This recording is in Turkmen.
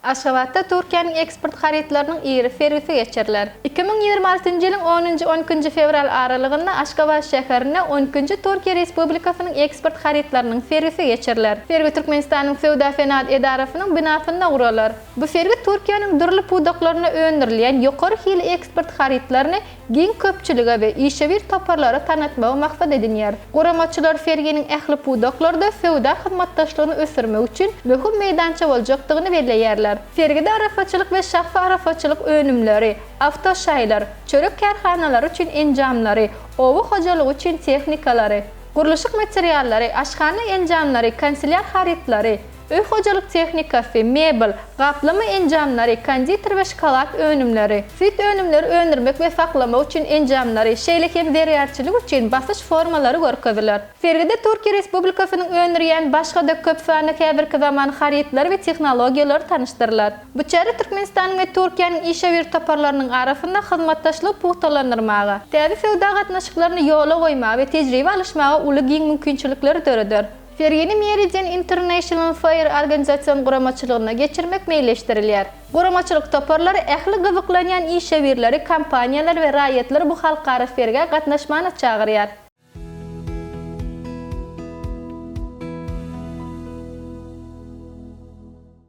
Aşgabatda Türkiýäniň eksport harytlarynyň iri sergisi geçiriler. 2026-njy ýylyň onunjy, on ikinji fewral aralygynda Aşgabat şäherinde on ikinji Türkiýe Respublikasynyň eksport harytlarynyň sergisi geçiriler. Sergi Türkmenistanyň Söwda-senagat edarasynyň binasynda guralar. Bu sergi Türkiýäniň dürli pudaklarynda öndürilýän ýokary hili eksport harytlaryny giň köpçülige we işewür toparlara tanatmagy maksat edinýär. Guramaçylar serginiň ähli pudaklarda söwda hyzmatdaşlygyny ösdürmek üçin möhüm meýdança boljakdygyny belleýärler. Sergide arassaçylyk we şahsy arassaçylyk önümleri, awtoşaýlar, çörek kärhanalary üçin enjamlary, oba hojalygy üçin tehnikalary, gurluşyk materiallary, aşhana enjamlary, kanselýar harytlary, Öý hojalyk tehnikasy, mebel, gaplama enjamlary, konditer we şokolad önümleri, süýt önümleri öndürmek we saklamak üçin enjamlary, şeýle hem zergärçilik üçin basyş formalary görkeziler. Sergide Türkiýe Respublikasynyň öndürýän başga-da köp sanly häzirki zaman harytlary we tehnologiýalary tanyşdyrylar. Bu çäre Türkmenistanyň we Türkiýäniň işewür toparlarynyň arasynda hyzmatdaşlygy pugtalandyrmaga, täze söwda gatnaşyklaryny ýola goýmaga we tejribe alyşmaga uly giň mümkinçilikleri döreder. Sergini Meridian International Fair organizasion guramaçylygynda geçirmek meýilleşdirilýär. Guramaçylyk toparlary ähli gyzyklanýan işewürleri, kompaniýalary we raýatlary bu halkara sergä gatnaşmana çagyrýar.